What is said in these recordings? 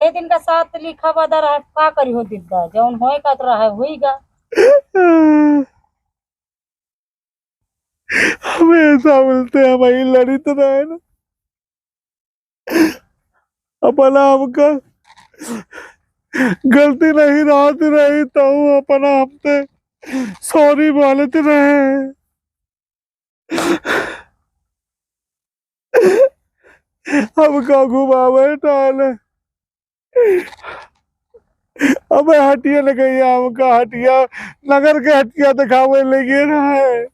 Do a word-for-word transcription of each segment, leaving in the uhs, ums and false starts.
ए दिन का साथ लिखा वादा रहा, का करी हो दिद्दा, जौन होए का तो रहा, हुई गा। हमेशा बोलते हैं, भाई लड़ी तो रहे ना, अपना हमका गलती नहीं रहत रही, तो अपना हमसे सॉरी बोलत रहे। हमका घुमावे टाले। अबे हटिया न गई, हमका हटिया, नगर के हटिया दिखावे ले गए रहे।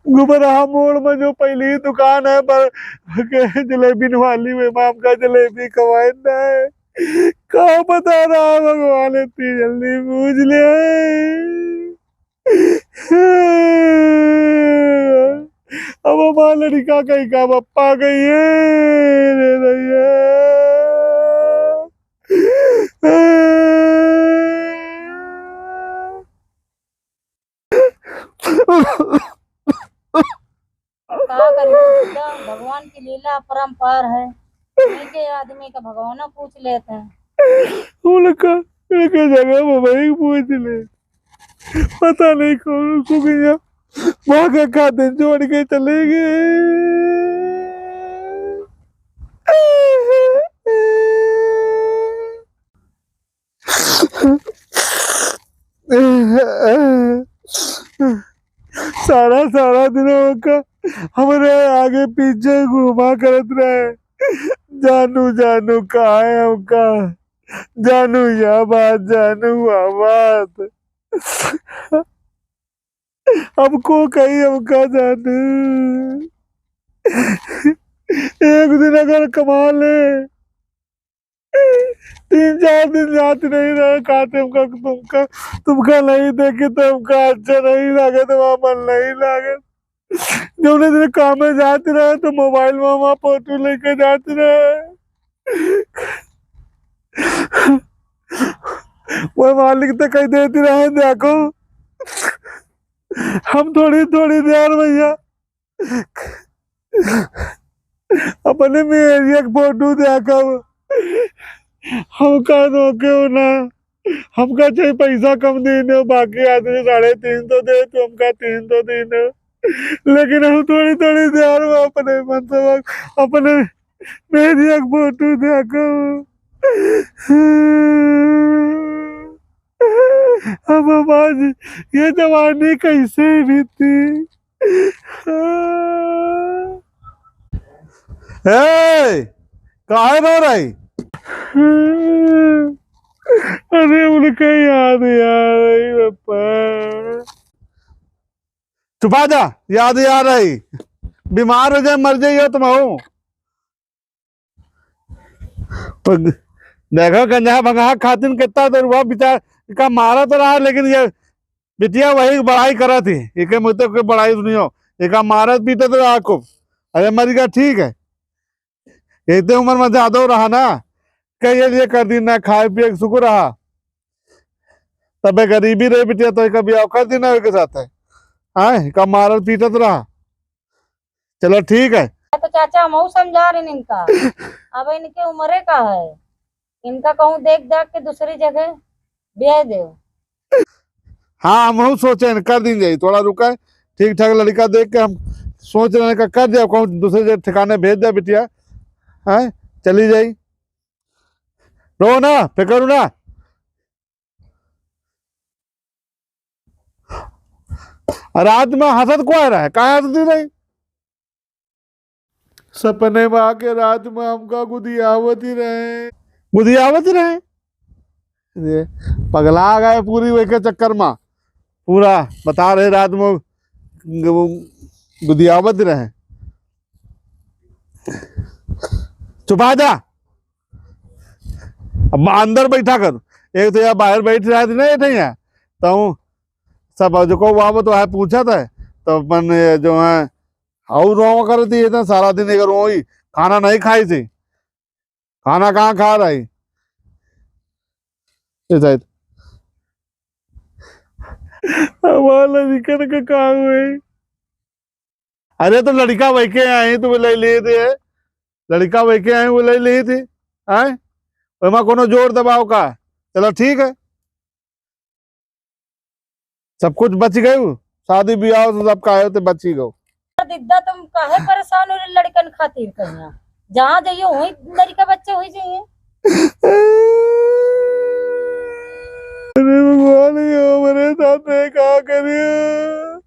गुबरहा मोड़ में जो पहली ही दुकान है, पर के जलेबी वाली, में हमका जलेबी खवाए ना है। का पता रहा भगवान, इतनी जल्दी पूछ ले। अब हमार लड़िका कहीं का बप्पा गई है रे रैया। का करी बेटा, भगवान की लीला अपरंपार है। इनके आदमी का भगवानो पूछ लेते हैं। उनका, उनके जगह में वही पूछ ले। पता नहीं कौन उसको गया। वहाँ का खाते जोड़ के चले गए। सारा, सारा दिन ओका हमरे आगे पीछे घूमा करत रहे। जानू, जानू, कहाँ है हमका? जानू, या बात, जानू, या बात। हमको कहीं हमका जानू। एक दिन अगर कमा ले, तीन चार दिन जात नहीं रहे, खाते हमका, तुमका, तुमका नहीं देखे तो हमका अच्छा नहीं लगे, तुम्हारा मन नहीं लगे। जौने दिन काम में जात रहे तो मोबाइल में हमारा फोटो लेके जात रहे। वो मालिक तो कह देती रहे, देखो हम थोड़ी थोड़ी देर भैया अपने मेहरिया के फोटो देखब, हमका रोके हो ना, हमका चाहे पैसा कम दीन हो, बाकी आदमी साढ़े तीन सौ दे तो हमका तीन सौ दीन हो, लेकिन हम थोड़ी थोड़ी देर में अपने मन से अपने मेहरिया के फोटो देखब। अब हमारी ये जवानी कैसे बीती? ए, काहे रो रही? अरे उनका याद यार आई पापा। चुपा जा, याद यार आई। बीमार हो जाए, मर जाइए तुम हो। तो ग-, देखो गंजहा भंगहा खातिन कितना देर हुआ बेचार का मारत रहा, लेकिन ये बिटिया वही बड़ाई करत ही, एके मुझे कोई बड़ाई सुनियो, एका मारत पीटत रहा खूब। अरे मरी का ठीक है, इतने उम्र में ज्यादा रहा ना, कहिए लिए कर दी ना, खाए पिए के सुख रहा, तबे गरीबी रही बिटिया, तो एका बियाह कर दी ना के साथ है, हाँ, एका मारत पीटत रहा। चलो ठीक है। तो चाचा, हम समझा रहे इनका, अब इनके उम्र का है, इनका कहूँ देख दाख के दूसरी जगह ब्याह दे। हाँ, हम हूँ सोचे हैं, कर दीन जाई, थोड़ा रुका है, ठीक ठाक लड़का देख के हम सोच रहे हैं कि कर दे, कहूँ दूसरे जगह ठिकाने भेज दे बिटिया, हैं, चली जाई। रो ना, फिकर ना। रात में हंसत को आ रहा है, कहाँ हंसती रही? सपने में आके रात में हमका गुदियावत ही रहे। गुदियावत ही रहे? ये पगला गए पूरी वही के चक्कर में। पूरा बता रहे रात में वो गुदियावत ही रहे। चुपा जा। अब अंदर बैठा कर, एक तो यहाँ बाहर बैठ रहा थी ना, ये नहीं है, तो सब जो को वहाँ तो है पूछा था, तो अपन ये जो है और रोवा करती है इतना सारा दिन, एक रोई, खाना नहीं खाई थी, खाना कहाँ खा रही? ये शायद हमारा लड़कन का काम है। अरे तो लड़का वही के आई, तू ले ले दे, लड़का वही के आई, वो ले ले दे। हैं? ओमा कोनो जोर दबाव का? चला ठीक है, सब कुछ बच गयू, शादी ब्याह से सब काहे होते बची गऊ। दीदा, तुम काहे परेशान हो रहे लड़कन खातिर? कहिया जहाँ जाइयो वही लड़का बच्चे हुई जाइए। अरे भगवान, ये हमरे साथ में का करिए?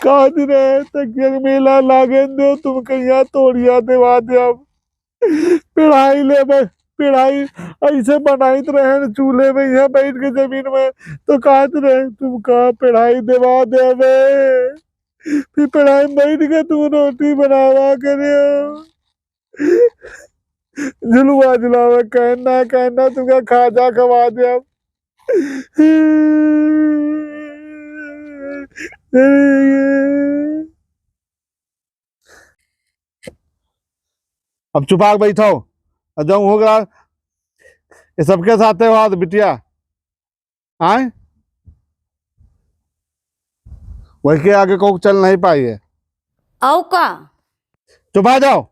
काज रहे तकिया के मेला लागेन दो, तुम कहिया तोड़िया देवा दे। अब पिढ़ाई ले बे, पिढ़ाई ऐसे बनाइत रहे न चूल्हे में, यहाँ बैठ के जमीन में, तो काज रहे तुम का पिढ़ाई देवा देवे। फिर पिढ़ाई में बैठ के तुम रोटी बनावा करे। झुलुआ झुलावे, कहना कहना तुमका खाजा खवा दे। अब अब चुपा के बैठो। और जब हो गया, ये सबके साथे हुआ तो बिटिया, आए, वही के आगे को चल नहीं पाई है। आऊ का? चुपा जाओ।